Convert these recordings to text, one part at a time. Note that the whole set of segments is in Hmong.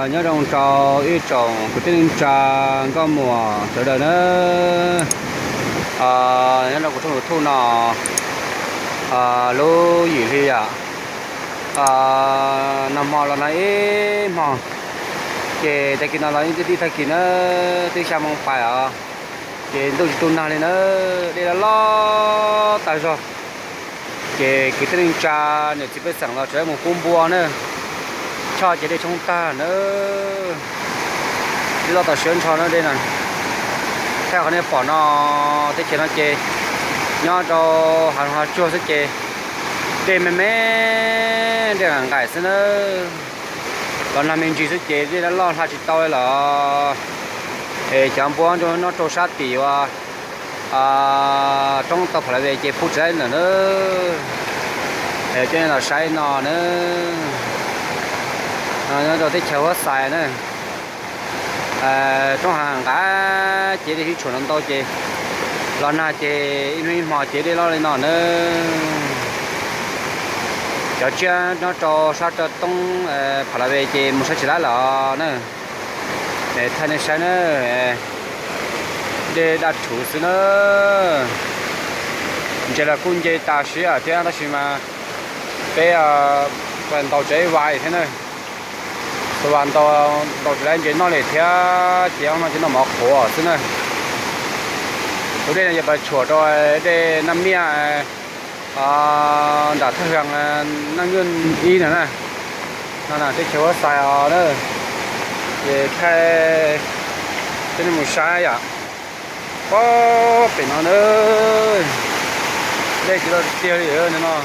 Nyob zoo rau ib tsoom kwv tij neej tsa nkauj muam sawv daws na. Nyob rau kuv tshooj YouTube no, lub yim hli yom, nag hmo los nag ib hmo, ces tag kis no los yeej tij tij tag kis na, twb xya moo pais os, ces ntuj tsis tu nag li na, dej loj loj tag zog. Ces kwv tij neej tsa niam txiv pej xeem los tseem mus pub npua na, choj ces dej tshoob tag na, dej loj tau siab ntsho na dej na. Thaij qhov nej pom no, teb chaws no ces nyob rau hav zoov hav tsuag xwb ces dej me me, dej nqaim nqaim xwb na. Los nag me ntsis xwb ces dej loj hla tsis tau li lawm. Es cov npua nyob rau sab tim uas roob tau pha la ve ces pub tsis laib lawm na. Coj nej los saib no na, nyob rau teb chaws Huab Xais na. Roob hav nqaim ces dej sib tshuam ntau ntau ces los nag ces ib hnub ib hmo ces dej loj li no na. Cov tsiaj nyob rau sab rau toob pha la ve ces mus saib tsis laib lawm na. Thaij nej saib na, dej daj rhuv xwb na. Ntses los kuj nce tas siab thiab tab sis mas peb ntaus tsev ib vas thiab na. Tus vas ntaus tsis laib ntses noj li thiab ces no ces noj mov qhuav xwb na. Tus dej no yog pas tshuam rau dej Naj Miaj nram thaj ham Naj Nyuj ib no na. No teb chaws Huab Xais os na. Ces thaij coj nej mus saib yom. Pob pem no na, dej tsis loj tiag tiag li no.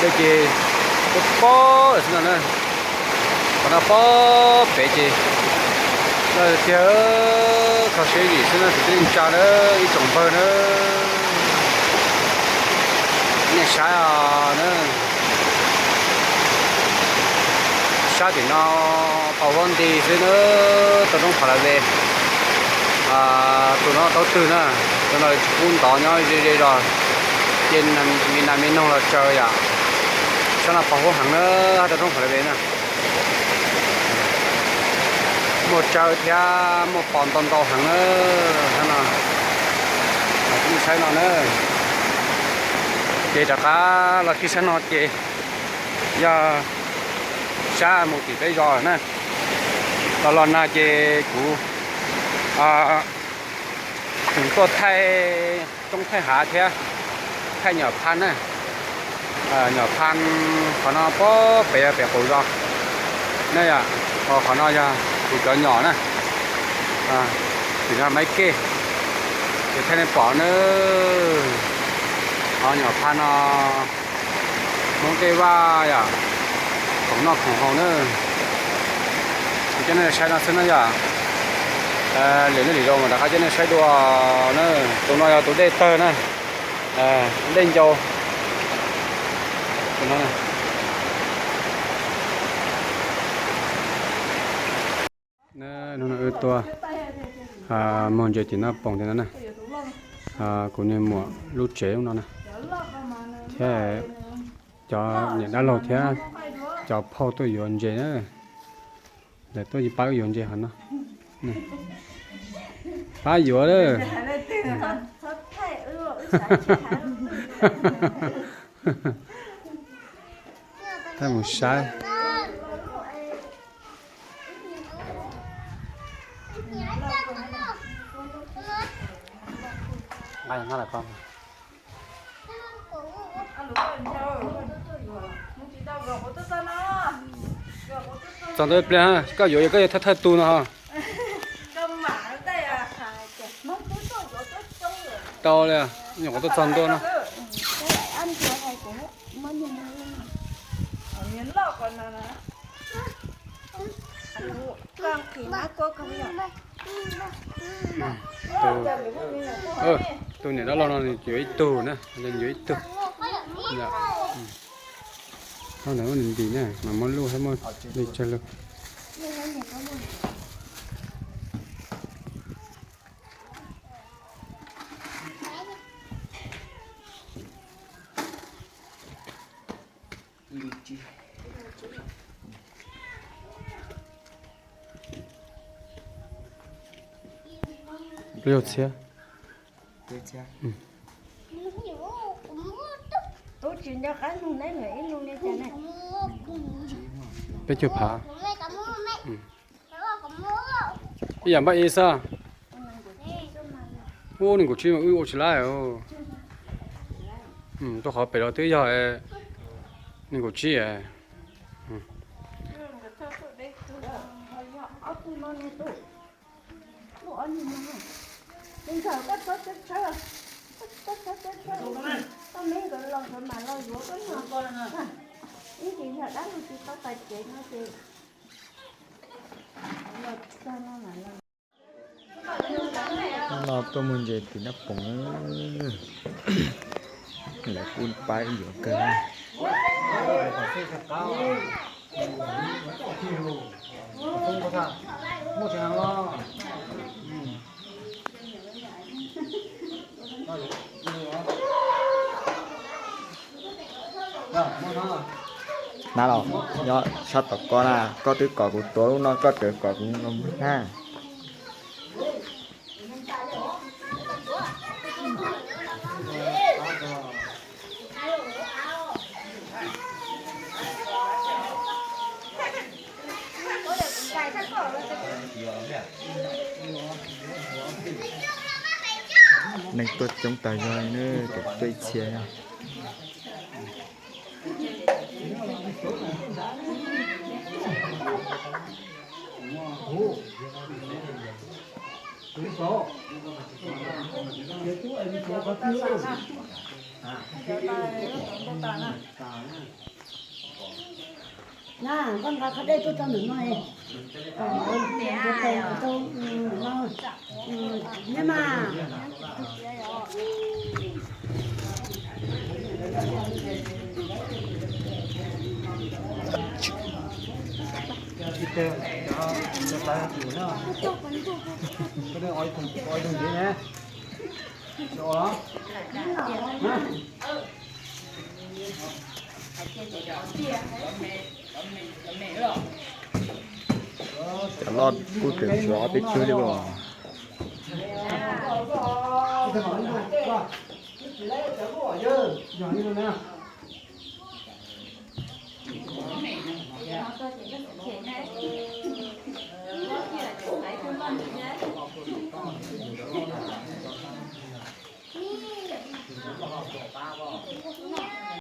Dej ces pob pob xwb no na. Qhov no pob pem ces loj tiag tiag, kho siab ib yam xwb na kwv tij neej tsa na, ib tsoom npawg na. Nej saib os na. Sab tim no tau huab nti xwb na, tau roob pha la ve. Tus no tau twg na, tus no tsis pub ntov nyob ze ze zos, ces me nas me noog los tsaws yom. Sab no pos huab heev na, hab rau roob pha la ve na. Muaj tsaws thiab muaj pos ntau ntau heev na, hab no. Saib no na. Ces rov qab los kiag sab no ces yog sab mus tim peb zos na. Los los nag ces kuv tseem tuaj thaij roob thaij hav thiab thaij nyom phaj na. Nyom phaj qhov no pob pem pem qaum zos na yom, qhov no yog kuv cov nyom na. Tim no Maiv Kej, ces thaij nej pom na. Qhov nyom phaj no Hmoob tej vaj yom, khoom noj khoom haus na. Kuv coj nej saib no xwb na yom. Lwm hnub lwm zaus mas rov qab coj nej saib dua na. Tus no yog tus dej tawg na, dej ncau. Tus no hnub no wb tuaj muag ntses tim no poom tim no na. Kuv niag muam lub tsev lub no na, thiab cov niam dab laug thiab cov phauj tuaj yuav ntses na. Lawv tuaj pab wb yuav ntses hov no. Pab yuav lawm. Thaij mus saib. Txog ntawd ib pliag, koj yuav, koj yuav thawj thawj tug no. Tau li, nyuam qhuav tuaj txog ntua no. Tus niam dab laug no nws yuav ib tug na, nws yuav ib tug. Ntawd muaj nws ntim na, mas muab luj thiab muaj li tsawg lug. Plaub caug txhiab. Tub tsis nco qab nug neb lawm ib lub li cas ne. Peb caug phav. Ib yam npaj ib xwb. Ub, nees nkaum tsib mas wb ua tsis laib. Tuaj qhov pem los twb yog nees nkaum tsib. Hnub no tuaj muag ntses tim Naj Poos, lawv kuj pab yuav kawg. Nab los, nyob sab tom koj na, koj twb kom kuv tuav lub no koj tseem kom kuv nab. Neeg tuaj coob tas zog, cov tuaj ib txhia. Na, koj nqa qhov dej tuaj tso ntawm no. Neb mas. Cov loj kuj tseem tshuav ob peb tug li os.